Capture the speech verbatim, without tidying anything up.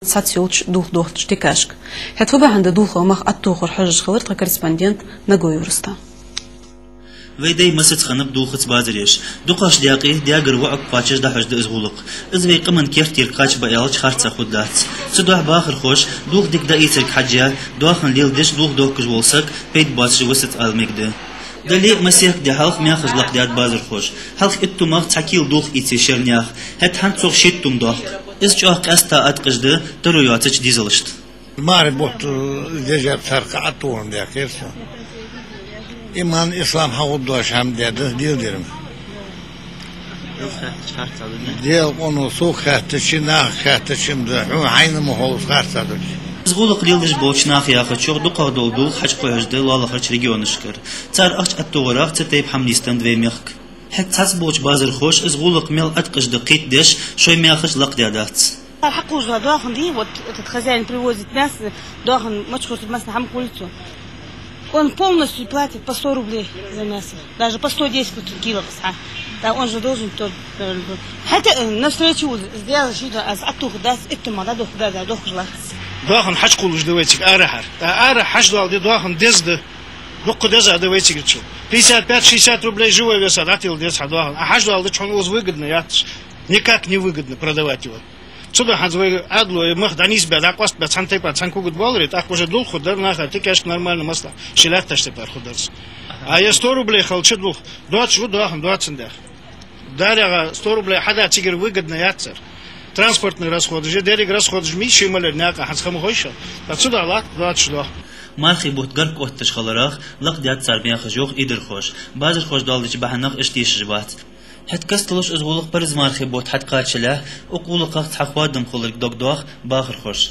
цхьацца йолча дулх дохкача тикашка. ХӀаьта фу бахьан да дулхо мах аттохар хьожаш хилар тха корреспондент Нагоев Рустам. Вай дай массаза хиннаб дулхаца базар еш. Дукхагӏча даькъе даьгара воӏага кхоачаш дӏахьош да из гӏулакх. Из вай къаман керттера кхача ба аьлча харцахьа хургдац. Цудухьа бахархоша дулх дика дӏаийцарга хьежжа, доахан леладеш дулх дохкаш вола саг пайда боацаш ва саца ала мегаш да. Дале а, массехк ди хьалха мехаш лакхдаьд базархоша. Хьалха итт тумах цхьа кила дулх ийце шера наха, хӏаьта хӏанз цох шийтта тума доахк. Из чӏоагӏа къаьстта ӏаткъаш да таро йоацача дезалашта. Мархий бутт, э, дезар царха ӏаттугӏан дехкер со. Иман, ислам хьагӏуддош хӏама даьд, деза дерам. Даьла къоно сох хаьттача, наха хаьттача ма да, хьона хьайна ма ховш харцахьа дац. Из гӏулакх леладеш болча наха яхачох, дукхагӏа дола дулх хьачукхухьаш да лоалахарча регионашкара. Цар ахча ӏаттугӏарах цу тайпа хӏама нийсденнад вай мехка. ХӀаьта цхьацца болча базархоша из гӏулакх мел ӏаткъаш да кхетадеш, шоай мехаш лакхдаьдац. Хьакхувш да доахан, ди, вот этот хозяин привозит мясо, доахан мачхурт массане хӏама хулицу. Он полностью платит по сто рублей за мясо. Даже по сто десять кило кхы схьа. Да, он же должен тот, э, хӏаьта, э, навстречу сделал щи да, аз ӏаттуха дац, итт тума да, дохка да, да, дохкаш лац. Доахан хьачукхувлаш да вай цига арахьара. Тӏа арахьа хьачудоаладе доахан деза да. Дукха деза да вай цигачул. Пятьдесят пять-шестьдесят рублей живой веса дӏатилла деза хьа доахан. А хьачудоаладича хьона укхаза выгодно яц. Никак не выгодно продавать его. Цудухьа хӏанз вай ӏаьдало, э, мах дӏанийсбаь, дӏакъоастабаь, цхьан тайпара цхьан кугат боаларе, тӏаккха уже дулх хургдар наха, тикашка нормально масала ши лаьтташ тайпара хургдар из. А е сто рублей хилча дулх, доацаш ва доахан, доацандаь. Дарьяга сто рублей хьада цигара выгодно яцар. Транспортный расходаш, деррига расходаш мийша ма лер наькъа, хӏанз хӏама хойша. Ткъа цудухьа латт доацаш доахан. Мархий бутт гарга отташ хиларах, лакхдаьд цар мехаш, йоах ийдархоша. Базархоша доаладеча бахьанах уж тешаш бац. ХӀаьта касталуш из гӀулакх парз мархий бутт хьатӀакхаччалехь, укх гӀулакхах цхьа хоадам хуларга дог доах бахархоша.